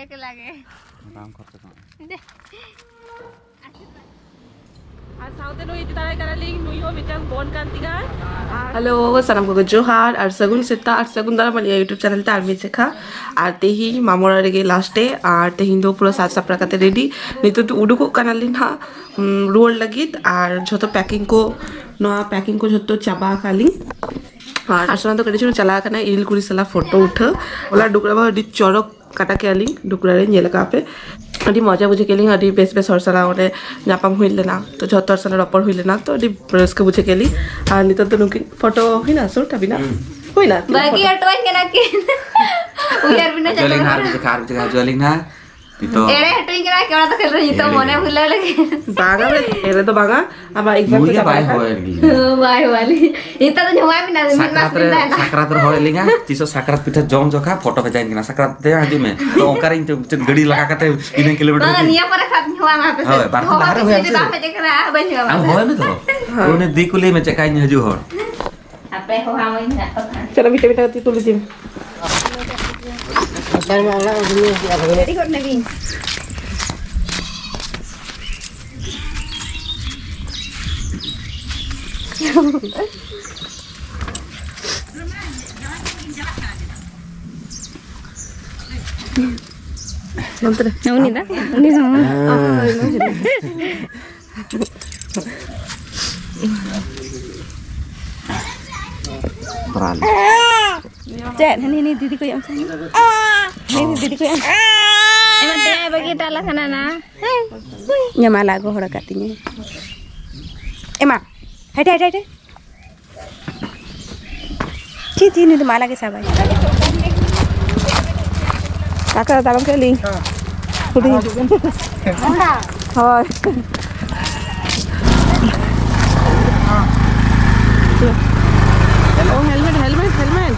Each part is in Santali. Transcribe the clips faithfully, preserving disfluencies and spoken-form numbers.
ᱮᱠᱞᱟ ᱜᱮ᱾ ᱵᱟᱝ ᱠᱷᱚᱨᱪᱟ ᱠᱟᱱᱟ᱾ ᱟᱨ ᱥᱟᱶᱛᱮ ᱱᱩᱭ ᱤᱫᱤ ᱫᱟᱲᱮ ᱠᱟᱱᱟᱞᱤᱧ, ᱱᱩᱭ ᱦᱚᱸ ᱢᱤᱫᱴᱟᱝ ᱵᱚᱱ ᱠᱟᱱ ᱛᱤᱧᱟ᱾ ᱟᱨ ᱦᱮᱞᱳ, ᱥᱟᱱᱟᱢ ᱠᱚᱜᱮ ᱡᱚᱦᱟᱨ ᱟᱨ ᱥᱟᱹᱜᱩᱱ ᱥᱮᱛᱟᱜ ᱟᱨ ᱥᱟᱹᱜᱩᱱ ᱫᱟᱨᱟᱢ ᱟᱞᱤᱧᱟᱜ YouTube ᱪᱮᱱᱮᱞ ᱛᱮ ᱟᱨ ᱢᱤᱫ ᱡᱮᱠᱷᱟ᱾ ᱟᱨ ᱛᱮᱦᱮᱧ ᱢᱟᱢᱚ ᱚᱲᱟᱜ ᱨᱮᱜᱮ ᱞᱟᱥᱴ ᱰᱮ, ᱟᱨ ᱛᱮᱦᱮᱧ ᱫᱚ ᱯᱩᱨᱟᱹ ᱥᱟᱡᱽ ᱥᱟᱯᱲᱟᱣ ᱠᱟᱛᱮ ᱨᱮᱰᱤ᱾ ᱱᱤᱛᱚᱜ ᱫᱚ ᱩᱰᱩᱠᱚᱜ ᱠᱟᱱᱟᱞᱤᱧ ᱦᱟᱸᱜ, ᱩᱢ, ᱨᱩᱣᱟᱹᱲ ᱞᱟᱹᱜᱤᱫ᱾ ᱟᱨ ᱡᱷᱚᱛᱚ ᱯᱮᱠᱤᱝ ᱠᱚ, ᱱᱚᱣᱟ ᱯᱮᱠᱤᱝ ᱠᱚ ᱡᱷᱚᱛᱚ ᱪᱟᱵᱟ ᱟᱠᱟᱫ ᱞᱤᱧ᱾ ᱟᱨ ᱟᱨᱥᱚᱱᱟ ᱫᱚ ᱠᱟᱹᱴᱤᱡ ᱪᱩᱞᱩᱝ ᱪᱟᱞᱟᱣ ᱟᱠᱟᱱᱟ ᱤᱨᱤᱞ ᱠᱩᱲᱤ ᱥᱟᱞᱟᱜ ᱯᱷᱳᱴᱳ ᱩᱴᱷᱟᱹᱣ᱾ ᱦᱚᱞᱟ ᱰᱩᱜᱽᱨᱟ ᱵᱟᱵᱟ ᱟᱹᱰᱤ ᱪᱚᱨᱚᱠ ᱠᱟᱴᱟ ᱠᱮᱜᱼᱟ ᱞᱤᱧ, ᱰᱩᱜᱽᱨᱟ ᱨᱮ ᱧᱮᱞ ᱟᱠᱟᱫ ᱯᱮ᱾ ᱟᱹᱰᱤ ᱢᱚᱡᱟ ᱵᱩᱡᱷᱟᱹᱣ ᱠᱮᱫ ᱞᱤᱧ, ᱟᱹᱰᱤ ᱵᱮᱥ ᱵᱮᱥ ᱦᱚᱲ ᱥᱟᱞᱟᱜ ᱚᱸᱰᱮ ᱧᱟᱯᱟᱢ ᱦᱩᱭ ᱞᱮᱱᱟ, ᱛᱚ ᱡᱷᱚᱛᱚ ᱦᱚᱲ ᱥᱟᱞᱟᱜ ᱨᱚᱯᱚᱲ ᱦᱩᱭ ᱞᱮᱱᱟ, ᱛᱚ ᱟᱹᱰᱤ ᱨᱟᱹᱥᱠᱟᱹ ᱵᱩᱡᱷᱟᱹᱣ ᱠᱮᱫ ᱞᱤᱧ᱾ ᱟᱨ ᱱᱤᱛᱚᱜ ᱫᱚ ᱱᱩᱠᱤᱱ ᱯᱷᱳᱴᱳ ᱦᱩᱭᱱᱟ, ᱥᱩᱴ ᱟᱹᱵᱤᱱᱟᱜ? ᱦᱩᱸ᱾ ᱦᱩᱭᱱᱟ? ᱵᱟᱹᱜᱤ ᱦᱚᱴᱚᱣᱟᱹᱧ ᱠᱟᱱᱟ ᱠᱤᱱ᱾ ᱩᱭᱦᱟᱹᱨ ᱵᱤᱱᱟ ᱦᱤᱡᱩᱜ ᱟᱹᱞᱤᱧ ᱱᱟᱦᱟᱜ, ᱟᱨ ᱢᱤᱫ ᱡᱚᱠᱷᱟ, ᱟᱨ ᱢᱤᱫ ᱡᱚᱠᱷᱟ ᱦᱤᱡᱩᱜ ᱟᱹᱞᱤᱧ ᱱᱟᱦᱟᱜ᱾ ᱱᱤᱛᱚᱜ ᱮᱲᱮ ᱦᱚᱴᱚᱧ ᱠᱟᱱᱟ ᱠᱮᱢᱨᱟ ᱫᱚ ᱠᱷᱟᱹᱞᱤ ᱱᱤᱛᱚᱜ ᱮᱲᱮ ᱢᱚᱱᱮ ᱜᱮ᱾ ᱵᱷᱩᱞᱟᱹᱣ ᱞᱟᱹᱜᱤᱫ᱾ ᱵᱟᱝᱟ ᱵᱮ, ᱮᱲᱮ ᱫᱚ ᱵᱟᱝᱟ᱾ ᱟᱵᱟᱨ exam ᱱᱩᱭ ᱠᱚ ᱜᱮ ᱪᱟᱵᱟ ᱵᱟᱭ ᱞᱮᱠᱷᱟᱱ᱾ ᱦᱚᱦᱚ ᱟᱹᱞᱤᱧᱟ᱾ ᱵᱟᱭ ᱦᱚᱦᱚ ᱟᱹᱞᱤᱧ᱾ ᱱᱤᱛᱚᱜ ᱫᱚ ᱦᱚᱦᱚᱣᱟᱭ ᱢᱮ, ᱱᱟᱜ ᱢᱤᱫ ᱢᱟᱥ ᱥᱟᱠᱨᱟᱛ ᱨᱮ, ᱞᱤᱧ ᱛᱟᱦᱮᱱᱟ᱾ ᱥᱟᱠᱨᱟᱛ ᱨᱮ ᱦᱚᱦᱚᱭᱮᱫ ᱞᱤᱧᱟ, ᱛᱤᱥᱚᱜ ᱥᱟᱠᱨᱟᱛ ᱯᱤᱴᱷᱟᱹ ᱡᱚᱢ ᱡᱚᱠᱷᱟ ᱯᱷᱳᱴᱳ ᱵᱷᱮᱡᱟᱧ ᱠᱟᱱᱟ, ᱥᱟᱠᱨᱟᱛ ᱛᱮ ᱦᱤᱡᱩᱜ ᱢᱮ᱾ ᱛᱚ ᱚᱱᱠᱟ ᱨᱮ ᱤᱧ ᱛᱮ ᱪᱮᱫ ᱜᱟᱹᱰᱤ ᱞᱟᱜᱟ ᱠᱟᱛᱮ ᱤᱱᱟᱹ ᱠᱤᱞᱳᱢᱤᱴᱟᱨ ᱵᱟᱝᱟ, ᱛᱮ ᱱᱤᱭᱟᱹ ᱯᱚᱨᱮ ᱠᱷᱟᱱ ᱦᱚᱦᱚ ᱟᱢᱟ ᱯᱮ ᱥᱮ᱾ ᱦᱳᱭ, ᱵᱟᱨ ᱫᱤᱱ ᱦᱚᱦᱚ ᱞᱟᱦᱟ ᱨᱮ ᱟᱯᱮ ᱦᱩᱭ ᱥᱮ ᱟᱢ ᱥᱮ᱾ ᱵᱟᱯᱮ ᱪᱮᱫ ᱠᱟᱱᱟ, ᱵᱟᱹᱧ ᱦᱚᱦᱚ ᱟᱢ ᱟᱢᱟ᱾ ᱦᱚᱦᱚᱭ ᱢᱮ ᱛᱚ᱾ ᱦᱮᱸ᱾ ᱩᱱᱤ ᱫᱤ ᱠᱩᱞᱤ ᱢᱮ ᱪᱮᱫ ᱠᱟᱧ ᱦᱤᱡᱩᱜ ᱦᱚᱲ᱾ ᱟᱯᱮ ᱦᱚᱦᱚ ᱟᱹᱧ ᱦᱟᱸᱜ ᱛᱚᱠᱷᱚᱱ᱾ ᱪᱚᱞᱚ, ᱢᱤᱫᱴᱮᱡ, ᱢᱤᱫᱴᱮᱡ ᱠᱟᱛᱮ ᱛᱩᱞ ᱤᱫᱤ ᱢᱮ᱾ ᱨᱮᱰᱤ ᱜᱚᱫ ᱱᱟᱵᱤᱱ᱾ ᱱᱚᱱᱛᱮ ᱨᱮ᱾ ᱩᱱᱤ ᱫᱚ? ᱩᱱᱤ ᱫᱚ? ᱪᱮᱫ? ᱦᱟᱹᱱᱤ, ᱦᱟᱹᱱᱤ ᱫᱤᱫᱤ ᱠᱚᱭᱚᱜ ᱢᱮ᱾ ᱦᱟᱹᱱᱤ ᱫᱤᱫᱤ ᱠᱚᱭᱚᱜ ᱢᱮ᱾ ᱮᱢᱟ ᱫᱮ, ᱵᱟᱹᱜᱤ ᱦᱚᱴᱚ ᱟᱞᱮ ᱠᱟᱱᱟ ᱱᱟ᱾ ᱤᱧᱟᱹᱜ ᱢᱟᱞᱟ ᱜᱚᱦᱚᱲ ᱟᱠᱟᱫ ᱛᱤᱧᱟᱹ᱾ ᱮᱢᱟ, ᱦᱟᱭᱴᱮ, ᱦᱟᱭᱴᱮ, ᱦᱟᱭᱴᱮ᱾ ᱪᱮᱫ, ᱪᱮᱫ, ᱱᱩᱭ ᱫᱚ ᱢᱟᱞᱟ ᱜᱮ ᱥᱟᱵᱟᱭ᱾ ᱟᱠᱟ ᱛᱟᱲᱟᱢ ᱠᱮᱫ ᱞᱤᱧ᱾ ᱦᱩᱰᱤᱧ᱾ ᱦᱳᱭ᱾ ᱚ, helmet, helmet, helmet᱾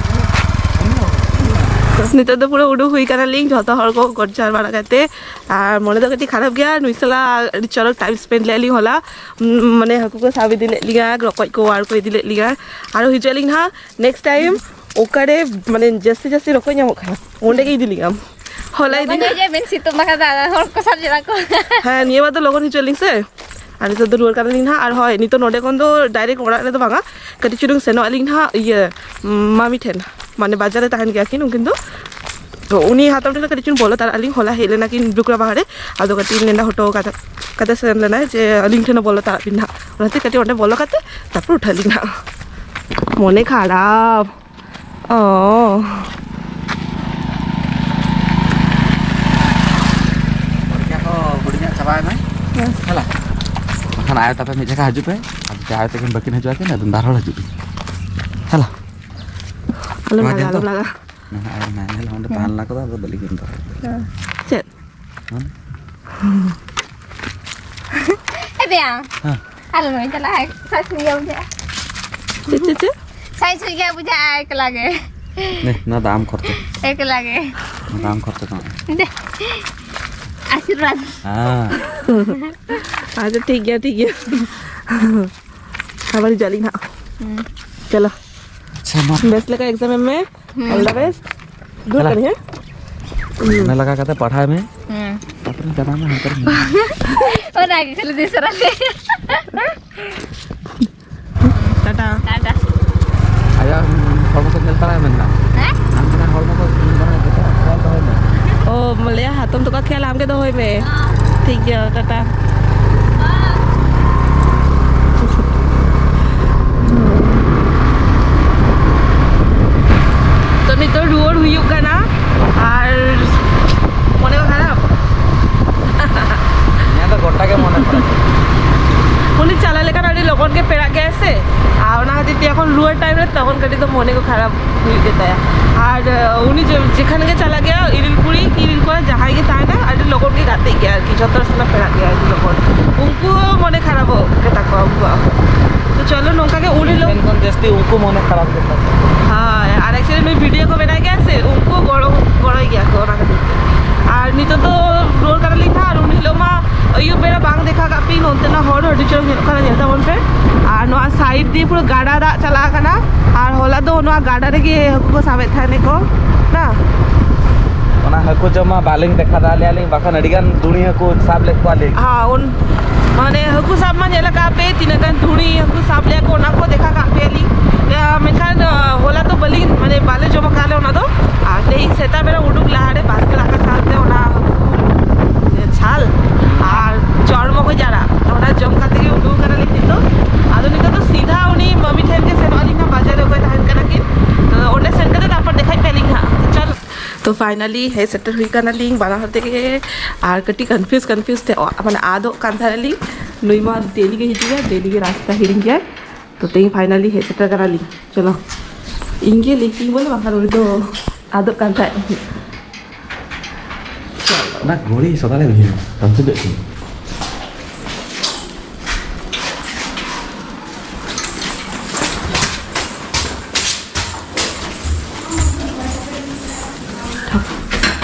ᱱᱤᱛᱚᱜ ᱫᱚ ᱯᱩᱨᱟᱹ ᱩᱰᱩᱠ ᱦᱩᱭ ᱠᱟᱱᱟᱞᱤᱧ, ᱡᱷᱚᱛᱚ ᱦᱚᱲ ᱠᱚ ᱜᱚᱰ ᱡᱚᱦᱟᱨ ᱵᱟᱲᱟ ᱠᱟᱛᱮ᱾ ᱟᱨ ᱢᱚᱱᱮ ᱫᱚ ᱠᱟᱹᱴᱤᱡ ᱠᱷᱟᱨᱟᱯ ᱜᱮᱭᱟ, ᱱᱩᱭ ᱥᱟᱞᱟᱜ ᱟᱹᱰᱤ ᱪᱚᱨᱚᱠ time spend ᱞᱮᱫ ᱞᱤᱧ ᱦᱚᱞᱟ᱾ ᱩᱸ, ᱢᱟᱱᱮ ᱦᱟᱹᱠᱩ ᱠᱚ ᱥᱟᱵ ᱤᱫᱤ ᱞᱮᱫ ᱞᱤᱧᱟ, ᱨᱚᱠᱚᱡ ᱠᱚ ᱣᱟᱨ ᱠᱚ ᱤᱫᱤ ᱞᱮᱫ ᱞᱤᱧᱟ᱾ ᱟᱨᱚ ᱦᱤᱡᱩᱜ ᱟᱹᱞᱤᱧ ᱱᱟᱦᱟᱜ next time, ᱚᱠᱟᱨᱮ ᱢᱟᱱᱮ ᱡᱟᱹᱥᱛᱤ ᱡᱟᱹᱥᱛᱤ ᱨᱚᱠᱚᱡ ᱧᱟᱢᱚᱜ ᱠᱟᱱᱟ, ᱚᱸᱰᱮ ᱜᱮ ᱤᱫᱤ ᱞᱤᱧᱟᱢ᱾ ᱦᱚᱞᱟ ᱤᱫᱤ ᱞᱚᱜᱚᱱ ᱧᱚᱜ ᱦᱤᱡᱩᱜ ᱵᱮᱱ, ᱥᱤᱛᱩᱝ ᱵᱟᱠᱷᱟᱱ ᱫᱚ ᱦᱚᱲ ᱠᱚ ᱥᱟᱨᱡᱟᱜ ᱟᱠᱚ᱾ ᱦᱮᱸ, ᱱᱤᱭᱟᱹ ᱵᱟᱨ ᱫᱚ ᱞᱚᱜᱚᱱ ᱦᱤᱡᱩᱜ ᱟᱹᱞᱤᱧ ᱥᱮ᱾ ᱟᱨ ᱱᱤᱛᱚᱜ ᱫᱚ ᱨᱩᱣᱟᱹᱲ ᱠᱟᱱᱟᱞᱤᱧ ᱱᱟᱦᱟᱜ᱾ ᱟᱨ ᱦᱳᱭ, ᱱᱤᱛᱚᱜ ᱱᱚᱸᱰᱮ ᱠᱷᱚᱱ ᱫᱚ direct ᱚᱲᱟᱜ ᱨᱮᱫᱚ ᱵᱟᱝᱟ, ᱠᱟᱹᱴᱤᱡ ᱪᱩᱞᱩᱝ ᱥᱮᱱᱚᱜ ᱟᱹᱞᱤᱧ ᱱᱟᱦᱟᱜ ᱤᱭᱟᱹ, ᱢᱟᱢᱤ ᱴᱷᱮᱱ, ᱢᱟᱱᱮ ᱵᱟᱡᱟᱨ ᱨᱮ ᱛᱟᱦᱮᱱ ᱜᱮᱭᱟ ᱠᱤᱱ ᱩᱱᱠᱤᱱ ᱫᱚ᱾ ᱛᱚ ᱩᱱᱤ ᱦᱟᱛᱟᱣ ᱦᱚᱴᱚ ᱠᱟᱹᱴᱤᱡ ᱪᱩᱞᱩᱝ ᱵᱚᱞᱚ ᱛᱟᱨᱟᱜ ᱟᱹᱞᱤᱧ᱾ ᱦᱚᱞᱟ ᱦᱮᱡ ᱞᱮᱱᱟ ᱠᱤᱱ ᱵᱩᱠᱨᱟ ᱵᱟᱦᱟ ᱨᱮ, ᱟᱫᱚ ᱠᱟᱹᱴᱤᱡ ᱱᱮᱰᱟ ᱦᱚᱴᱚ ᱠᱟᱫᱟ, ᱠᱟᱛᱮ ᱥᱮᱱ ᱞᱮᱱᱟᱭ ᱡᱮ ᱟᱹᱞᱤᱧ ᱴᱷᱮᱱ ᱦᱚᱸ ᱵᱚᱞᱚ ᱛᱟᱨᱟᱜ ᱵᱤᱱ ᱱᱟᱦᱟᱜ᱾ ᱚᱱᱟᱛᱮ ᱠᱟᱹᱴᱤᱡ ᱚᱸᱰᱮ ᱵᱚᱞᱚ ᱠᱟᱛᱮ ᱛᱟᱨᱯᱚᱨ ᱩᱴᱷᱟᱹᱜ ᱟᱹᱞᱤᱧ ᱱᱟᱦᱟᱜ᱾ ᱢᱚᱱᱮ ᱠᱷᱟᱨᱟᱯ᱾ ᱚ᱾ ᱯᱚᱨᱤᱠᱠᱷᱟ ᱠᱚ ᱦᱩᱰᱤᱧᱟᱜ ᱪᱟᱵᱟᱭ ᱢᱮ᱾ ᱦᱮᱸ᱾ ᱦᱮᱞᱟ᱾ ᱵᱟᱠᱷᱟᱱ ᱟᱭᱳ ᱛᱟᱯᱮ ᱢᱤᱫ ᱡᱟᱭᱜᱟ ᱦᱤᱡᱩᱜ ᱯᱮ᱾ ᱟᱨ ᱡᱩᱫᱤ ᱟᱭᱳ ᱛᱟᱹᱠᱤᱱ ᱵᱟᱹᱠᱤᱱ ᱦᱤᱡᱩᱜᱼᱟ ᱠᱤᱱ, ᱟᱫᱚ ᱵᱟᱨ ᱦᱚᱲ ᱦᱤᱡᱩᱜ ᱯᱮ᱾ ᱦᱮᱞᱟ᱾ ᱟᱞᱚᱢ ᱱᱚᱣᱟ ᱞᱟᱜᱟ, ᱧᱮᱞ ᱫᱚ? ᱟᱞᱚᱢ ᱞᱟᱜᱟ᱾ ᱱᱚᱣᱟ ᱟᱭᱳ ᱢᱮᱱᱟᱭᱟ, ᱦᱮᱞᱟ, ᱚᱸᱰᱮ ᱦᱮᱸ᱾ ᱛᱟᱦᱮᱸ ᱞᱮᱱᱟ ᱠᱚ ᱫᱚ, ᱟᱫᱚ ᱵᱟᱹᱞᱤᱧ ᱧᱮᱞ ᱫᱚ᱾ ᱦᱮᱸ᱾ ᱪᱮᱫ? ᱦᱮᱸ? ᱮ ᱵᱮᱭᱟ᱾ ᱦᱮᱸ᱾ ᱟᱞᱚ ᱱᱚᱜᱼᱚᱭ ᱪᱟᱞᱟᱜ, ᱥᱟᱡ ᱥᱩᱭ ᱜᱮ ᱵᱩᱡᱷᱟᱹᱜᱼᱟ᱾ ᱪᱮᱫ, ᱪᱮᱫ, ᱪᱮᱫ? ᱥᱟᱡ ᱥᱩᱭ ᱜᱮ ᱵᱩᱡᱷᱟᱹᱜᱼᱟ ᱮᱠᱞᱟ ᱜᱮ᱾ ᱱᱮ, ᱱᱚᱣᱟ ᱫᱚ ᱟᱢ ᱠᱷᱚᱨᱪᱟ᱾ ᱮᱠᱞᱟ ᱜᱮ᱾ ᱱᱚᱣᱟ ᱫᱚ ᱟᱢ ᱠᱷᱚᱨᱪᱟ ᱠᱟᱱᱟ᱾ ᱫᱮ᱾ ᱟᱥᱤᱨᱵᱟᱫᱽ᱾ ᱦᱮᱸ᱾ ᱟᱪᱪᱷᱟ, ᱴᱷᱤᱠ ᱜᱮᱭᱟ, ᱴᱷᱤᱠ ᱜᱮᱭᱟ᱾ ᱟᱵᱟᱨ ᱦᱤᱡᱩᱜ ᱟᱹᱞᱤᱧ ᱦᱟᱸᱜ᱾ ᱦᱩᱸ᱾ ᱪᱚᱞᱚ᱾ ᱟᱪᱪᱷᱟ, ᱢᱟ᱾ ᱵᱮᱥ ᱞᱮᱠᱟ exam ᱮᱢ ᱢᱮ᱾ ᱦᱩᱸ᱾ All the best. ᱫᱩᱨ ᱪᱟᱞᱟᱜ᱾ ᱠᱟᱹᱱᱟᱹᱧ, ᱦᱮᱸ? ᱢᱚᱱᱮ ᱞᱟᱜᱟ ᱠᱟᱛᱮ ᱯᱟᱲᱦᱟᱣ ᱢᱮ᱾ ᱦᱩᱸ᱾ ᱛᱟᱨᱯᱚᱨᱮ ᱪᱟᱞᱟᱜ ᱢᱮ ᱦᱟᱱᱛᱮ ᱨᱮ᱾ ᱚᱱᱟ ᱜᱮ ᱠᱷᱟᱹᱞᱤ ᱫᱤᱥᱟᱹ ᱨᱮ᱾ ᱴᱟᱴᱟ᱾ ᱴᱟᱴᱟ᱾ ᱟᱭᱟᱜ ᱦᱚᱲᱢᱚ ᱠᱚ ᱧᱮᱞ ᱛᱟᱨᱟᱭ ᱢᱮ ᱱᱟᱦᱟᱜ᱾ ᱦᱮᱸ? ᱟᱢ ᱛᱮᱱᱟᱜ ᱦᱚᱲᱢᱚ ᱠᱚ ᱧᱮᱞ ᱛᱟᱨᱟᱭ ᱢᱮ, ᱠᱷᱮᱭᱟᱞ ᱫᱚᱦᱚᱭ ᱢᱮ᱾ ᱚ, ᱢᱟᱞᱮᱭᱟ ᱦᱟᱛᱚᱢ ᱛᱟᱠᱚ ᱠᱷᱮᱭᱟᱞ ᱟᱢ ᱜᱮ ᱫᱚᱦᱚᱭ ᱢᱮ᱾ ᱦᱮᱸ᱾ ᱴᱷᱤᱠ ᱜᱮᱭᱟ, ᱴᱟᱴᱟ᱾ ᱦᱮᱸ᱾ ᱛᱚ ᱱᱤᱛᱚᱜ ᱨᱩᱣᱟᱹᱲ ᱦᱩᱭᱩᱜ ᱠᱟᱱᱟ, ᱟᱨ ᱢᱚᱱᱮ ᱠᱚ ᱠᱷᱟᱨᱟᱯ᱾ ᱤᱧᱟᱹᱜ ᱫᱚ ᱜᱚᱴᱟ ᱜᱮ ᱢᱚᱱᱮ ᱠᱷᱟᱨᱟᱯ᱾ ᱩᱱᱤ ᱪᱟᱞᱟᱣ ᱞᱮᱠᱷᱟᱱ ᱟᱹᱰᱤ ᱞᱚᱜᱚᱱ ᱜᱮ ᱯᱮᱲᱟᱜ ᱜᱮᱭᱟᱭ ᱥᱮ, ᱟᱨ ᱚᱱᱟ ᱠᱷᱟᱹᱛᱤᱨ ᱛᱮ ᱮᱠᱷᱚᱱ ᱨᱩᱣᱟᱹᱲ time ᱨᱮ ᱛᱚᱠᱷᱚᱱ ᱠᱟᱹᱴᱤᱡ ᱫᱚ ᱢᱚᱱᱮ ᱠᱚ ᱠᱷᱟᱨᱟᱯ ᱦᱩᱭᱩᱜ ᱜᱮᱛᱟᱭᱟ᱾ ᱟᱨ, ᱟᱸ, ᱩᱱᱤ ᱡᱮ-, ᱡᱮᱠᱷᱟᱱ ᱜᱮ ᱪᱟᱞᱟᱜ ᱜᱮᱭᱟ, ᱤᱨᱤᱞ ᱠᱩᱲᱤ ᱠᱤ ᱤᱨᱤᱞ ᱠᱚᱲᱟ ᱡᱟᱦᱟᱸᱭ ᱜᱮ ᱛᱟᱦᱮᱱᱟ, ᱟᱹᱰᱤ ᱞᱚᱜᱚᱱ ᱜᱮ ᱜᱟᱛᱮᱜ ᱜᱮᱭᱟ ᱟᱨᱠᱤ, ᱡᱷᱚᱛᱚ ᱦᱚᱲ ᱥᱟᱞᱟᱜ ᱯᱮᱲᱟᱜ ᱜᱮᱭᱟ ᱟᱹᱰᱤ ᱞᱚᱜᱚᱱ᱾ ᱩᱱᱠᱩ ᱦᱚᱸ ᱢᱚᱱᱮ ᱠᱷᱟᱨᱟᱯᱚᱜ ᱜᱮᱛᱟ ᱠᱚᱣᱟ ᱩᱱᱠᱩᱣᱟᱜ ᱦᱚᱸ᱾ ᱛᱚ ᱪᱚᱞᱚ, ᱱᱚᱝᱠᱟ ᱜᱮ ᱩᱱ ᱦᱤᱞᱳᱜ ᱴᱷᱮᱱ ᱠᱷᱚᱱ ᱡᱟᱹᱥᱛᱤ ᱩᱱᱠᱩ ᱢᱚᱱᱮ ᱠᱷᱟᱨᱟᱯ ᱜᱮᱛᱟ ᱠᱚᱣᱟ᱾ ᱦᱳᱭ, ᱟᱨ actually ᱱᱩᱭ video ᱠᱚ ᱵᱮᱱᱟᱣ ᱜᱮᱭᱟ ᱥᱮ, ᱩᱱᱠᱩ ᱜᱚᱲᱚ, ᱜᱚᱲᱚᱭ ᱜᱮᱭᱟ ᱠᱚ ᱚᱱᱟ ᱠᱷᱟᱹᱛᱤᱨ ᱛᱮ᱾ ᱟᱨ ᱱᱤᱛᱚᱜ ᱫᱚ ᱨᱩᱣᱟᱹᱲ ᱠᱟᱱᱟᱞᱤᱧ ᱦᱟᱸᱜ, ᱟᱨ ᱩᱱ ᱦᱤᱞᱳᱜ ᱢᱟ ᱟᱹᱭᱩᱵ ᱵᱮᱲᱟ ᱵᱟᱝ ᱫᱮᱠᱷᱟ ᱠᱟᱜ ᱯᱮ, ᱱᱚᱱᱛᱮᱱᱟᱜ ᱦᱚᱲ ᱦᱚᱸ ᱟᱹᱰᱤ ᱪᱚᱨᱚᱠ ᱧᱮᱞᱚᱜ ᱠᱟᱱᱟ, ᱧᱮᱞ ᱛᱟᱵᱚᱱ ᱯᱮ᱾ ᱟᱨ ᱱᱚᱣᱟ side ᱫᱤᱭᱮ ᱯᱩᱨᱟᱹ ᱜᱟᱰᱟ ᱫᱟᱜ ᱪᱟᱞᱟᱜ ᱠᱟᱱᱟ, ᱟᱨ ᱦᱚᱞᱟ ᱫᱚ ᱱᱚᱣᱟ ᱜᱟᱰᱟ ᱨᱮᱜᱮ ᱦᱟᱹᱠᱩ ᱠᱚ ᱥᱟᱵᱮᱫ ᱛᱟᱦᱮᱱᱟᱠᱚ, ᱵᱟᱝ? ᱚᱱᱟ ᱦᱟᱹᱠᱩ ᱡᱚᱢ ᱢᱟ ᱵᱟᱞᱤᱧ ᱫᱮᱠᱷᱟ ᱫᱟᱲᱮᱭᱟᱞᱤᱧ, ᱵᱟᱠᱷᱟᱱ ᱟᱹᱰᱤ ᱜᱟᱱ ᱫᱩᱲᱤ ᱦᱟᱹᱠᱩ ᱥᱟᱵ ᱞᱮᱫ ᱠᱚᱣᱟᱞᱤᱧ᱾ ᱦᱮᱸ, ᱩᱱ ᱢᱟᱱᱮ ᱦᱟᱹᱠᱩ ᱥᱟᱵ ᱢᱟ ᱧᱮᱞ ᱟᱠᱟᱫ ᱯᱮ, ᱛᱤᱱᱟᱹᱜ ᱜᱟᱱ ᱫᱩᱲᱤ ᱦᱟᱹᱠᱩ ᱥᱟᱵ ᱞᱮᱫ ᱠᱚ, ᱚᱱᱟ ᱠᱚ ᱫᱮᱠᱷᱟ ᱠᱟᱜ ᱯᱮᱭᱟᱞᱤᱧ᱾ ᱭᱟ, ᱢᱮᱱᱠᱷᱟᱱ, ᱟ, ᱦᱚᱞᱟ ᱫᱚ ᱵᱟᱹᱞᱤᱧ, ᱢᱟᱱᱮ, ᱵᱟᱞᱮ ᱡᱚᱢ ᱟᱠᱟᱫ ᱞᱮ ᱚᱱᱟ ᱫᱚ᱾ ᱟᱨ ᱛᱮᱦᱮᱧ ᱥᱮᱛᱟᱜ ᱵᱮᱲᱟ ᱩᱰᱩᱠ ᱞᱟᱦᱟᱨᱮ ᱵᱟᱥᱠᱮ ᱫᱟᱠᱟ ᱥᱟᱶᱛᱮ ᱚᱱᱟ ᱦᱟᱹᱠᱩ ᱡᱷᱟᱞ ᱟᱨ ᱪᱚᱲᱢᱚ ᱠᱚ ᱡᱟᱲᱟ, ᱚᱱᱟ ᱡᱚᱢ ᱠᱟᱛᱮ ᱜᱮ ᱩᱰᱩᱠ ᱠᱟᱱᱟᱞᱤᱧ ᱱᱤᱛᱚᱜ᱾ ᱟᱫᱚ ᱱᱤᱛᱚᱜ ᱫᱚ ᱥᱤᱫᱷᱟ ᱩᱱᱤ ᱢᱟᱢᱤ ᱴᱷᱮᱱ ᱜᱮ ᱥᱮᱱᱚᱜ ᱟᱹᱞᱤᱧ ᱦᱟᱸᱜ, ᱵᱟᱡᱟᱨ ᱨᱮ ᱚᱠᱚᱭ ᱛᱟᱦᱮᱱ ᱠᱟᱱᱟ ᱠᱤᱱ, ᱛᱚ ᱚᱸᱰᱮ ᱥᱮᱱ ᱠᱟᱛᱮ ᱛᱟᱨᱯᱚᱨ ᱫᱮᱠᱷᱟᱭ ᱯᱮᱭᱟᱞᱤᱧ ᱦᱟᱸᱜ᱾ ᱪᱚᱞᱚ᱾ ᱛᱚ finally ᱦᱮᱡ ᱥᱮᱴᱮᱨ ᱦᱩᱭ ᱠᱟᱱᱟᱞᱤᱧ ᱵᱟᱱᱟ ᱦᱚᱲ ᱛᱮᱜᱮ᱾ ᱟᱨ ᱠᱟᱹᱴᱤᱡ confuse confuse ᱛᱮ ᱚ-, ᱢᱟᱱᱮ ᱟᱫᱚᱜ ᱠᱟᱱ ᱛᱟᱦᱮᱱᱟᱞᱤᱧ᱾ ᱱᱩᱭ ᱢᱟ daily ᱜᱮ ᱦᱤᱡᱩᱜ ᱜᱮᱭᱟ, daily ᱜᱮ ᱨᱟᱥᱛᱟ ᱦᱤᱲᱤᱧ ᱜᱮᱭᱟᱭ᱾ ᱛᱚ ᱛᱮᱦᱮᱧ finally ᱦᱮᱡ ᱥᱮᱴᱮᱨ ᱠᱟᱱᱟᱞᱤᱧ᱾ ᱪᱚᱞᱚ, ᱤᱧ ᱜᱮ late ᱤᱧ ᱵᱚᱞᱮ, ᱵᱟᱝᱠᱷᱟᱱ ᱩᱱᱤ ᱫᱚ ᱟᱫᱚᱜ ᱠᱟᱱ ᱛᱟᱦᱮᱸᱫ᱾ ᱚᱱᱟ ᱜᱷᱚᱲᱤ ᱥᱚᱫᱟ ᱞᱮ ᱵᱷᱤᱲ ᱠᱟᱱ ᱪᱮᱫ ᱪᱮᱫ?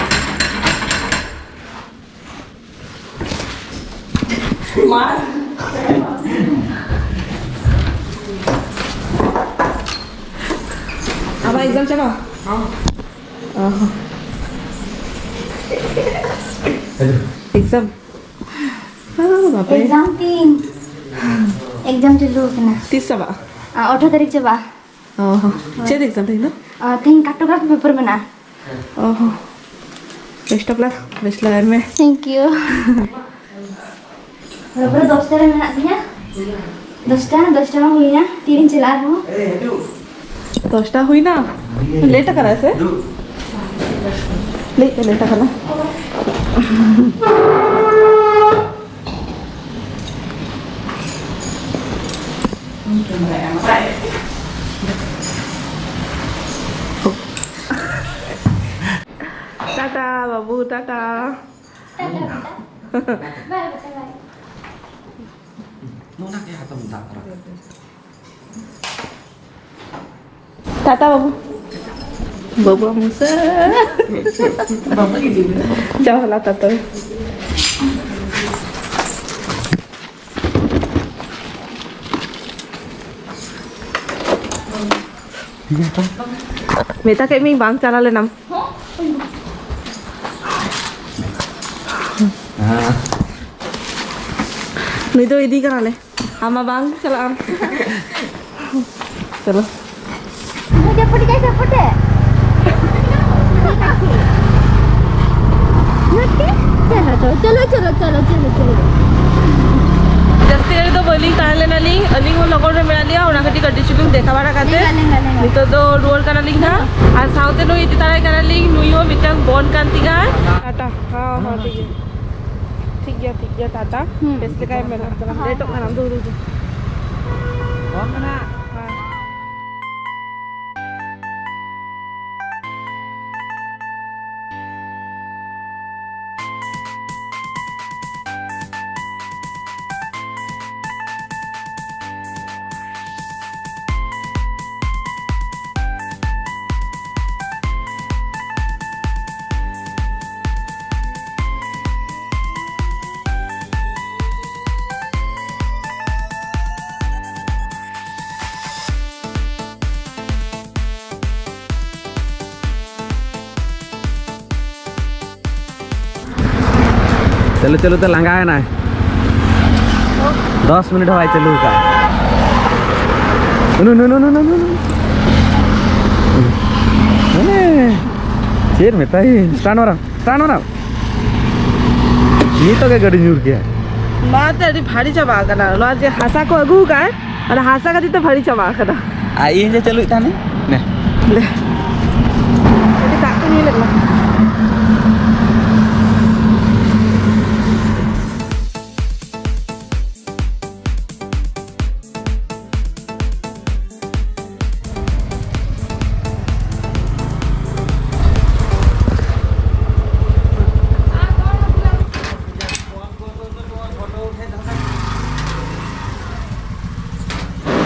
ᱟᱢᱟᱜ exam ᱪᱟᱵᱟ? ᱚ ᱦᱚᱸ᱾ Exam? ᱟᱨ ᱵᱟᱯᱮ exam ᱛᱤᱱ? Exam ᱪᱟᱹᱞᱩ ᱟᱠᱟᱱᱟ᱾ ᱛᱤᱥ ᱪᱟᱵᱟᱜᱼᱟ? ᱟ, ᱟᱴᱷᱨᱚ ᱛᱟᱹᱨᱤᱠᱷ ᱪᱟᱵᱟᱜᱼᱟ᱾ ᱚ ᱦᱚᱸ᱾ ᱪᱮᱫ exam ᱛᱮᱦᱮᱧ ᱫᱚ? ᱟ, ᱛᱮᱦᱮᱧ cartography paper ᱢᱮᱱᱟᱜᱼᱟ᱾ ᱚ ᱦᱚᱸ᱾ Best of luck, best ᱞᱟᱜᱟᱭ ᱢᱮ᱾ Thank you. ᱛᱟᱨᱯᱚᱨᱮ ᱫᱚᱥᱴᱟ ᱨᱮ ᱢᱮᱱᱟᱜ ᱛᱤᱧᱟ᱾ ᱫᱚᱥᱴᱟ, ᱫᱚᱥᱴᱟ ᱢᱟ ᱦᱩᱭᱱᱟ, ᱛᱤᱨᱤᱧ ᱪᱟᱞᱟᱜᱼᱟ ᱟᱨᱦᱚᱸ? ᱫᱚᱥᱴᱟ ᱦᱩᱭᱱᱟ? Late ᱟᱠᱟᱱᱟ ᱥᱮ? Late ᱛᱮ late ᱟᱠᱟᱱᱟ᱾ ᱴᱟᱴᱟ ᱵᱟᱹᱵᱩ, ᱴᱟᱴᱟ᱾ ᱴᱟᱴᱟ ᱵᱮᱴᱟ᱾ ᱵᱟᱭ ᱵᱮᱴᱟ, ᱵᱟᱭ᱾ ᱴᱟᱴᱟ ᱵᱟᱹᱵᱩ᱾ ᱵᱟᱹᱵᱩ ᱢᱩᱥᱟᱹ᱾ ᱵᱟᱹᱵᱩ ᱤᱫᱤ ᱢᱮ᱾ ᱪᱟᱣ ᱦᱚᱞᱟ ᱛᱟᱛᱚ᱾ ᱢᱮᱛᱟ ᱠᱮᱫ ᱢᱤᱧ ᱵᱟᱝ ᱪᱟᱞᱟᱣ ᱞᱮᱱᱟᱢ᱾ ᱱᱩᱭ ᱫᱚ ᱤᱫᱤ ᱠᱟᱱᱟᱞᱮ᱾ ᱟᱢ ᱢᱟ ᱵᱟᱝ ᱪᱟᱞᱟᱜ ᱟᱢ᱾ ᱪᱚᱞᱚ᱾ ᱡᱟᱹᱯᱩᱫ ᱠᱟᱭ ᱥᱟᱯᱚᱴᱮ᱾ ᱪᱚᱞᱚ, ᱪᱚᱞᱚ, ᱪᱚᱞᱚ, ᱪᱚᱞᱚ, ᱪᱚᱞᱚ᱾ ᱡᱟᱹᱥᱛᱤ ᱜᱷᱟᱹᱲᱤᱡ ᱫᱚ ᱵᱟᱹᱞᱤᱧ ᱛᱟᱦᱮᱸ ᱞᱮᱱᱟᱞᱤᱧ, ᱟᱹᱞᱤᱧ ᱦᱚᱸ ᱞᱚᱜᱚᱱ ᱨᱮ ᱢᱮᱱᱟᱜ ᱞᱤᱧᱟ, ᱚᱱᱟ ᱠᱷᱟᱹᱛᱤᱨ ᱠᱟᱹᱴᱤᱡ ᱪᱩᱞᱩᱝ ᱫᱮᱠᱷᱟ ᱵᱟᱲᱟ ᱠᱟᱛᱮ ᱞᱮᱸᱜᱟ, ᱞᱮᱸᱜᱟ, ᱞᱮᱸᱜᱟ᱾ ᱱᱤᱛᱚᱜ ᱫᱚ ᱨᱩᱣᱟᱹᱲ ᱠᱟᱱᱟᱞᱤᱧ ᱱᱟᱦᱟᱜ᱾ ᱟᱨ ᱥᱟᱶᱛᱮ ᱱᱩᱭ ᱤᱫᱤ ᱛᱟᱨᱟᱭ ᱠᱟᱱᱟᱞᱤᱧ, ᱱᱩᱭ ᱦᱚᱸ ᱢᱤᱫᱴᱟᱝ ᱵᱚᱱ ᱠᱟᱱ ᱛᱤᱧᱟᱭ᱾ ᱴᱟᱴᱟ᱾ ᱦᱚᱸ, ᱦᱚᱸ, ᱴᱷᱤᱠ ᱜᱮᱭᱟ᱾ ᱴᱷᱤᱠ ᱜᱮᱭᱟ, ᱴᱷᱤᱠ ᱜᱮᱭᱟ, ᱴᱟᱴᱟ᱾ ᱦᱩᱸ᱾ ᱵᱮᱥ ᱞᱮᱠᱟᱭ ᱢᱮᱱᱟᱜ ᱠᱟᱱᱟ᱾ ᱦᱚᱸ, ᱞᱮᱴᱚᱜ ᱦᱚᱸ᱾ ᱠᱟᱱᱟ, ᱫᱩ, ᱫᱩ, ᱫᱩ᱾ ᱵᱚᱱ ᱢᱮᱱᱟᱜ᱾ ᱦᱮᱸ᱾ ᱪᱟᱹᱞᱩ ᱪᱟᱹᱞᱩ ᱛᱮ ᱞᱟᱸᱜᱟᱭᱮᱱᱟᱭ᱾ ᱫᱚᱥ ᱢᱤᱱᱤᱴ ᱦᱚᱸ ᱵᱟᱭ ᱪᱟᱹᱞᱩ ᱟᱠᱟᱫ᱾ ᱱᱩ, ᱱᱩ, ᱱᱩ᱾ ᱦᱮᱸ, ᱪᱮᱫ ᱢᱮᱛᱟᱭ? ᱥᱴᱟᱨᱴ ᱢᱟᱨᱟᱣ, ᱥᱴᱟᱨᱴ ᱢᱟᱨᱟᱣ᱾ ᱱᱤᱛᱚᱜ ᱜᱮ ᱜᱟᱹᱰᱤ ᱧᱩᱨ ᱠᱮᱭᱟ᱾ ᱢᱟ ᱛᱮ ᱟᱹᱰᱤ ᱵᱷᱟᱨᱤ ᱪᱟᱵᱟ ᱟᱠᱟᱱᱟ᱾ ᱱᱚᱣᱟ ᱡᱮ ᱦᱟᱥᱟ ᱠᱚ ᱟᱹᱜᱩ ᱟᱠᱟᱫ, ᱚᱱᱟ ᱦᱟᱥᱟ ᱠᱷᱟᱹᱛᱤᱨ ᱛᱮ ᱵᱷᱟᱨᱤ ᱪᱟᱵᱟ ᱟᱠᱟᱱᱟ᱾ ᱟᱨ ᱤᱧ ᱡᱮ ᱪᱟᱹᱞᱩᱭᱮᱫ ᱛᱟᱦᱮᱱᱟᱹᱧ, ᱱᱮ᱾ ᱫᱮ᱾ ᱠᱟᱹᱴᱤᱡ ᱫᱟᱜ ᱠᱚ ᱧᱩ ᱞᱮᱫ ᱞᱟᱝ᱾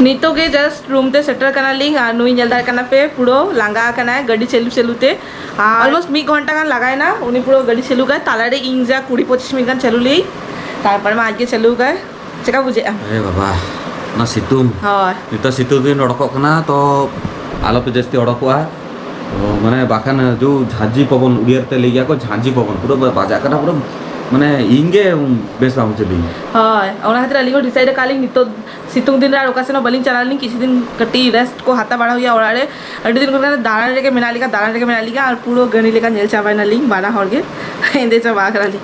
ᱱᱤᱛᱚᱜ ᱜᱮ just room ᱛᱮ ᱥᱮᱴᱮᱨ ᱠᱟᱱᱟᱞᱤᱧ ᱟᱨ ᱱᱩᱭ ᱧᱮᱞ ᱫᱟᱲᱮᱭᱟᱜ ᱠᱟᱱᱟ ᱯᱮ, ᱯᱩᱨᱟᱹ ᱞᱟᱸᱜᱟ ᱟᱠᱟᱱᱟᱭ ᱜᱟᱹᱰᱤ ᱪᱟᱹᱞᱩ ᱪᱟᱹᱞᱩ ᱛᱮ᱾ ᱟᱨ almost ᱢᱤᱫ ᱜᱷᱚᱱᱴᱟ ᱜᱟᱱ ᱞᱟᱜᱟᱭᱮᱱᱟ ᱩᱱᱤ ᱯᱩᱨᱟᱹ ᱜᱟᱹᱰᱤ ᱪᱟᱹᱞᱩ ᱠᱟᱭ᱾ ᱛᱟᱞᱟᱨᱮ ᱤᱧ ᱡᱟ ᱠᱩᱲᱤ ᱯᱚᱸᱪᱤᱥ ᱢᱤᱱᱤᱴ ᱜᱟᱱ ᱪᱟᱹᱞᱩ ᱞᱮᱭ, ᱛᱟᱨᱯᱚᱨᱮ ᱢᱟ ᱟᱡ ᱜᱮ ᱪᱟᱹᱞᱩ ᱠᱟᱭ᱾ ᱪᱮᱠᱟ ᱵᱩᱡᱷᱟᱹᱜᱼᱟ? ᱮ ᱵᱟᱵᱟ, ᱚᱱᱟ ᱥᱤᱛᱩᱝ᱾ ᱦᱳᱭ᱾ ᱱᱤᱛᱚᱜ ᱥᱤᱛᱩᱝ ᱫᱤᱱ ᱚᱰᱚᱠᱚᱜ ᱠᱟᱱᱟ, ᱛᱚ ᱟᱞᱚᱯᱮ ᱡᱟᱹᱥᱛᱤ ᱚᱰᱚᱠᱚᱜᱼᱟ᱾ ᱛᱚ ᱢᱟᱱᱮ ᱵᱟᱠᱷᱟᱱ ᱡᱩ ᱡᱷᱟᱸᱡᱤ ᱯᱚᱵᱚᱱ, ᱩᱲᱤᱭᱟ ᱛᱮ ᱞᱟᱹᱭ ᱜᱮᱭᱟ ᱠᱚ ᱡᱷᱟᱸᱡᱤ ᱯᱚᱵᱚᱱ, ᱯᱩᱨᱟᱹ ᱵᱟᱡᱟᱜ ᱠᱟᱱᱟ, ᱯᱩᱨᱟᱹ ᱢᱟᱱᱮ ᱤᱧ ᱜᱮ ᱵᱮᱥ ᱵᱟᱝ ᱵᱩᱡᱷᱟᱹᱣ ᱞᱤᱧ᱾ ᱦᱳᱭ, ᱚᱱᱟ ᱠᱷᱟᱹᱛᱤᱨ ᱟᱹᱞᱤᱧ ᱦᱚᱸ ᱰᱤᱥᱟᱭᱤᱰ ᱟᱠᱟᱫ ᱞᱤᱧ, ᱱᱤᱛᱚᱜ ᱥᱤᱛᱩᱝ ᱫᱤᱱ ᱨᱮ ᱟᱨ ᱚᱠᱟ ᱥᱮᱫ ᱦᱚᱸ ᱵᱟᱹᱞᱤᱧ ᱪᱟᱞᱟᱣ ᱞᱤᱧ, ᱠᱤᱪᱷᱩ ᱫᱤᱱ ᱠᱟᱹᱴᱤᱡ ᱨᱮᱥᱴ ᱠᱚ ᱦᱟᱛᱟᱣ ᱵᱟᱲᱟ ᱦᱩᱭᱩᱜᱼᱟ ᱚᱲᱟᱜ ᱨᱮ᱾ ᱟᱹᱰᱤ ᱫᱤᱱ ᱠᱷᱚᱱ ᱫᱟᱬᱟᱱ ᱨᱮᱜᱮ ᱢᱮᱱᱟᱜ ᱞᱤᱧᱟ, ᱫᱟᱬᱟᱱ ᱨᱮᱜᱮ ᱢᱮᱱᱟᱜ ᱞᱤᱧᱟ, ᱟᱨ ᱯᱩᱨᱟᱹ ᱜᱟᱹᱱᱤ ᱞᱮᱠᱟ ᱧᱮᱞ ᱪᱟᱵᱟᱭᱱᱟᱞᱤᱧ, ᱵᱟᱱᱟ ᱦᱚᱲ ᱜᱮ ᱦᱮᱸᱫᱮ ᱪᱟᱵᱟ ᱟᱠᱟᱱᱟᱞᱤᱧ᱾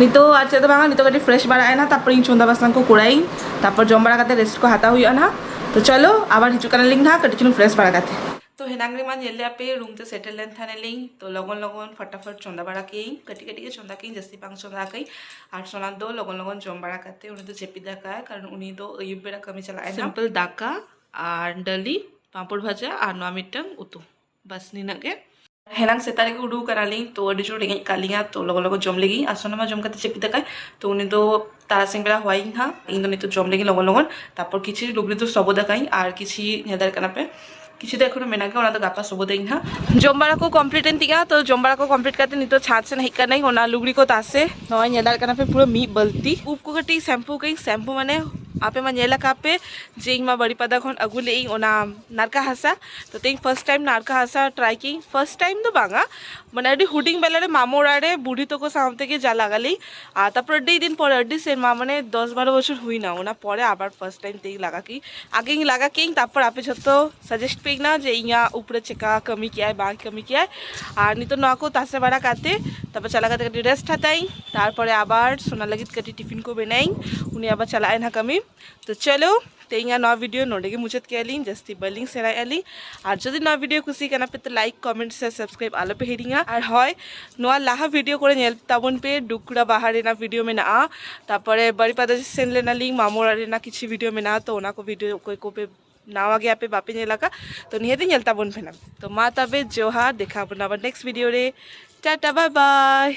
ᱱᱤᱛᱚᱜ ᱟᱨ ᱪᱮᱫ ᱫᱚ ᱵᱟᱝᱟ, ᱱᱤᱛᱚᱜ ᱠᱟᱹᱴᱤᱡ ᱯᱷᱨᱮᱥ ᱵᱟᱲᱟᱭᱮᱱᱟ, ᱛᱟᱨᱯᱚᱨ ᱤᱧ ᱪᱚᱸᱫᱟ ᱵᱟᱥᱟᱝ ᱠᱚ ᱠᱚᱨᱟᱭᱤᱧ, ᱛᱟᱨᱯᱚᱨ ᱡᱚᱢ ᱵᱟᱲᱟ ᱠᱟᱛᱮ ᱨᱮᱥᱴ ᱠᱚ ᱦᱟᱛᱟᱣ ᱦᱩᱭᱩᱜᱼᱟ ᱱᱟᱦᱟᱜ᱾ ᱛᱚ ᱪᱚᱞᱚ, ᱟᱵᱟᱨ ᱦᱤᱡᱩᱜ ᱠᱟᱱᱟᱞᱤᱧ ᱱᱟᱦᱟᱜ ᱠᱟᱹᱴᱤᱡ ᱪᱩᱞᱩᱝ ᱯᱷᱨᱮᱥ ᱵᱟᱲᱟ ᱠᱟᱛᱮ᱾ ᱛᱚ ᱦᱮᱱᱟᱝ ᱨᱮᱢᱟ ᱧᱮᱞ ᱞᱮᱫᱼᱟ ᱯᱮ, ᱨᱩᱢ ᱛᱮ ᱥᱮᱴᱮᱞ ᱞᱮᱱ ᱛᱟᱦᱮᱱᱟᱞᱤᱧ᱾ ᱛᱚ ᱞᱚᱜᱚᱱ ᱞᱚᱜᱚᱱ ᱯᱷᱟᱴᱟᱯᱷᱟᱴ ᱪᱚᱸᱫᱟ ᱵᱟᱲᱟ ᱠᱮᱜᱼᱟᱹᱧ, ᱠᱟᱹᱴᱤᱡ ᱠᱟᱹᱴᱤᱡ ᱜᱮ ᱪᱚᱸᱫᱟ ᱠᱮᱜᱼᱟᱹᱧ, ᱡᱟᱹᱥᱛᱤ ᱵᱟᱝ ᱪᱚᱸᱫᱟ ᱟᱠᱟᱜᱼᱟᱹᱧ᱾ ᱟᱨ ᱥᱳᱱᱟ ᱫᱚ ᱞᱚᱜᱚᱱ ᱞᱚᱜᱚᱱ ᱡᱚᱢ ᱵᱟᱲᱟ ᱠᱟᱛᱮ ᱩᱱᱤ ᱫᱚ ᱡᱟᱹᱯᱤᱫ ᱟᱠᱟᱫᱼᱟᱭ, ᱠᱟᱨᱚᱱ ᱩᱱᱤ ᱫᱚ ᱟᱹᱭᱩᱵ ᱵᱮᱲᱟ ᱠᱟᱹᱢᱤ ᱪᱟᱞᱟᱜ ᱟᱭ ᱱᱟᱦᱟᱜ᱾ ᱥᱤᱢᱯᱚᱞ ᱫᱟᱠᱟ ᱟᱨ ᱰᱟᱹᱞᱤ, ᱯᱟᱸᱯᱚᱲ ᱵᱷᱟᱡᱟ ᱟᱨ ᱱᱚᱣᱟ ᱢᱤᱫᱴᱟᱝ ᱩᱛᱩ, ᱵᱟᱥ ᱱᱤᱱᱟᱹᱜ ᱜᱮ᱾ ᱦᱮᱱᱟᱝ ᱥᱮᱛᱟᱜ ᱨᱮᱜᱮ ᱩᱰᱩᱠ ᱠᱟᱱᱟᱞᱤᱧ, ᱛᱚ ᱟᱹᱰᱤ ᱡᱳᱨ ᱨᱮᱸᱜᱮᱡ ᱠᱟᱜ ᱞᱤᱧᱟ, ᱛᱚ ᱞᱚᱜᱚᱱ ᱞᱚᱜᱚᱱ ᱡᱚᱢ ᱞᱮᱜᱤᱧ᱾ ᱟᱨ ᱥᱳᱱᱟ ᱢᱟ ᱡᱚᱢ ᱠᱟᱛᱮ ᱡᱟᱹᱯᱤᱫ ᱟᱠᱟᱫ, ᱛᱚ ᱩᱱᱤ ᱫᱚ ᱛᱟᱨᱟᱥᱤᱧ ᱵᱮᱲᱟ ᱦᱚᱦᱚᱭᱤᱧ ᱦᱟᱸᱜ᱾ ᱤᱧ ᱫᱚ ᱱᱤᱛᱚᱜ ᱡᱚᱢ ᱞᱮᱜᱤᱧ ᱞᱚᱜᱚᱱ ᱞᱚᱜᱚᱱ, ᱛᱟᱨᱯᱚᱨ ᱠᱤᱪᱷᱤ ᱞᱩᱜᱽᱲᱤ ᱫᱚ ᱥᱚᱵᱚᱫ ᱟᱠᱟᱫᱟᱹᱧ, ᱟᱨ ᱠᱤᱪᱷᱤ ᱧᱮᱞ ᱫᱟᱲᱮᱭᱟᱜ ᱠᱟᱱᱟ ᱯᱮ, ᱠᱤᱪᱷᱤ ᱫᱚ ᱮᱠᱷᱚᱱᱳ ᱢᱮᱱᱟᱜ ᱜᱮᱭᱟ, ᱚᱱᱟ ᱫᱚ ᱜᱟᱯᱟ ᱥᱚᱵᱚᱫᱟᱹᱧ ᱦᱟᱸᱜ᱾ ᱡᱚᱢ ᱵᱟᱲᱟ ᱠᱚ ᱠᱚᱢᱯᱞᱤᱴ ᱮᱱ ᱛᱤᱧᱟ, ᱛᱚ ᱡᱚᱢ ᱵᱟᱲᱟ ᱠᱚ ᱠᱚᱢᱯᱞᱤᱴ ᱠᱟᱛᱮ ᱱᱤᱛᱚᱜ ᱪᱷᱟᱸᱫᱽ ᱥᱮᱫ ᱦᱮᱡ ᱠᱟᱱᱟᱹᱧ, ᱚᱱᱟ ᱞᱩᱜᱽᱲᱤ ᱠᱚ ᱛᱟᱥᱮ᱾ ᱱᱚᱜᱼᱚᱭ ᱧᱮᱞ ᱫᱟᱲᱮᱭᱟᱜ ᱠᱟᱱᱟ ᱯᱮ, ᱯᱩᱨᱟᱹ ᱢᱤᱫ ᱵᱟᱹᱞᱛᱤ ᱩᱵ ᱠᱚ ᱠᱟᱹᱴᱤᱡ ᱥᱮᱢᱯᱩ ᱠᱟᱹᱧ᱾ ᱥᱮᱢᱯᱩ ᱢᱟᱱᱮ ᱟᱯᱮ ᱢᱟ ᱧᱮᱞ ᱟᱠᱟᱫ ᱯᱮ ᱡᱮ ᱤᱧ ᱢᱟ ᱵᱟᱲᱤᱯᱟᱫᱟ ᱠᱷᱚᱱ ᱟᱹᱜᱩ ᱞᱮᱜ ᱤᱧ ᱚᱱᱟ ᱱᱟᱲᱠᱟ ᱦᱟᱥᱟ᱾ ᱛᱚ ᱛᱮᱦᱮᱧ ᱯᱷᱟᱨᱥᱴ ᱴᱟᱭᱤᱢ ᱱᱟᱲᱠᱟ ᱦᱟᱥᱟ ᱴᱨᱟᱭ ᱠᱮᱜ ᱤᱧ᱾ ᱯᱷᱟᱨᱥᱴ ᱴᱟᱭᱤᱢ ᱫᱚ ᱵᱟᱝᱟ, ᱢᱟᱱᱮ ᱟᱹᱰᱤ ᱦᱩᱰᱤᱧ ᱵᱮᱞᱟ ᱨᱮ ᱢᱟᱢᱚ ᱚᱲᱟᱜ ᱨᱮ ᱵᱩᱰᱷᱤ ᱛᱟᱠᱚ ᱥᱟᱶ ᱛᱮᱜᱮ ᱡᱟ ᱞᱟᱜᱟ ᱞᱮᱜ ᱤᱧ᱾ ᱟᱨ ᱛᱟᱨᱯᱚᱨ ᱟᱹᱰᱤ ᱫᱤᱱ ᱯᱚᱨᱮ, ᱟᱹᱰᱤ ᱥᱮᱨᱢᱟ, ᱢᱟᱱᱮ ᱫᱚᱥ ᱵᱟᱨᱚ ᱵᱚᱪᱷᱚᱨ ᱦᱩᱭᱱᱟ, ᱚᱱᱟ ᱯᱚᱨᱮ ᱟᱵᱟᱨ ᱯᱷᱟᱨᱥᱴ ᱴᱟᱭᱤᱢ ᱛᱮᱜᱮ ᱞᱟᱜᱟ ᱠᱮᱜ ᱤᱧ᱾ ᱟᱜᱮᱧ ᱞᱟᱜᱟ ᱠᱮᱜ ᱤᱧ, ᱛᱟᱨᱯᱚᱨ ᱟᱯᱮ ᱡᱷᱚᱛᱚ ᱥᱟᱡᱮᱥᱴ ᱯᱮ ᱠᱟᱱᱟ ᱡᱮ ᱤᱧᱟᱹᱜ ᱩᱵ ᱨᱮ ᱪᱮᱠᱟ ᱠᱟᱹᱢᱤ ᱠᱮᱜᱼᱟᱭ, ᱵᱟᱝ ᱠᱟᱹᱢᱤ ᱠᱮᱜᱼᱟᱭ᱾ ᱟᱨ ᱱᱤᱛᱚᱜ ᱱᱚᱣᱟ ᱠᱚ ᱛᱟᱥᱮ ᱵᱟᱲᱟ ᱠᱟᱛᱮ ᱛᱟᱨᱯᱚᱨ ᱪᱟᱞᱟᱣ ᱠᱟᱛᱮ ᱠᱟᱹᱴᱤᱡ ᱨᱮᱥᱴ ᱦᱟᱛᱟᱣ ᱤᱧ, ᱛᱟᱨᱯᱚᱨᱮ ᱟᱵᱟᱨ ᱥᱳᱱᱟ ᱞᱟᱹᱜᱤᱫ ᱠᱟᱹᱴᱤᱡ ᱴᱤᱯᱷᱤᱱ ᱠᱚ ᱵᱮᱱᱟᱣ ᱤᱧ, ᱩᱱᱤ ᱟᱵᱟᱨ ᱪᱟᱞᱟᱜ ᱟᱭ ᱱᱟᱦᱟᱜ ᱠᱟᱹᱢᱤ᱾ ᱛᱚ ᱪᱚᱞᱚ, ᱛᱮᱦᱮᱧᱟᱜ ᱱᱚᱣᱟ ᱵᱷᱤᱰᱤᱭᱳ ᱱᱚᱰᱮ ᱜᱮ ᱢᱩᱪᱟᱹᱫ ᱠᱮᱜᱼᱟ ᱞᱤᱧ, ᱡᱟᱹᱥᱛᱤ ᱵᱟᱹᱞᱤᱧ ᱥᱮᱬᱟᱭᱮᱜᱼᱟ ᱞᱤᱧ᱾ ᱟᱨ ᱡᱩᱫᱤ ᱱᱚᱣᱟ ᱵᱷᱤᱰᱤᱭᱳ ᱠᱩᱥᱤ ᱠᱟᱱᱟ ᱯᱮ, ᱛᱚ ᱞᱟᱭᱤᱠ, ᱠᱚᱢᱮᱱᱴ, ᱥᱮ ᱥᱟᱵᱥᱠᱨᱟᱭᱤᱵ ᱟᱞᱚ ᱯᱮ ᱦᱤᱲᱤᱧᱟ᱾ ᱟᱨ ᱦᱳᱭ, ᱱᱚᱣᱟ ᱞᱟᱦᱟ ᱵᱷᱤᱰᱤᱭᱳ ᱠᱚᱨᱮ ᱧᱮᱞ ᱛᱟᱵᱚᱱ ᱯᱮ, ᱰᱩᱠᱨᱟ ᱵᱟᱦᱟ ᱨᱮᱱᱟᱜ ᱵᱷᱤᱰᱤᱭᱳ ᱢᱮᱱᱟᱜᱼᱟ, ᱛᱟᱨᱯᱚᱨᱮ ᱵᱟᱲᱤᱯᱟᱫᱟ ᱥᱮᱱ ᱞᱮᱱᱟᱞᱤᱧ, ᱢᱟᱢᱚ ᱚᱲᱟᱜ ᱨᱮᱱᱟᱜ ᱠᱤᱪᱷᱩ ᱵᱷᱤᱰᱤᱭᱳ ᱢᱮᱱᱟᱜᱼᱟ, ᱛᱚ ᱚᱱᱟ ᱠᱚ ᱵᱷᱤᱰᱤᱭᱳ ᱚᱠᱚᱭ ᱠᱚᱯᱮ ᱱᱟᱣᱟ ᱜᱮᱭᱟᱯᱮ, ᱵᱟᱯᱮ ᱧᱮᱞ ᱟᱠᱟᱫ, ᱛᱚ ᱱᱤᱦᱟᱹᱛ ᱧᱮᱞ ᱛᱟᱵᱚᱱ ᱯᱮ ᱱᱟᱜ᱾ ᱛᱚ ᱢᱟ ᱛᱚᱵᱮ ᱡᱚᱦᱟᱨ, ᱫᱮᱠᱷᱟ ᱵᱚᱱ ᱟᱵᱟᱨ ᱱᱮᱠᱥᱴ ᱵᱷᱤᱰᱤᱭᱳ ᱨᱮ᱾ ᱴᱟᱴᱟ, ᱵᱟᱭ ᱵᱟᱭ᱾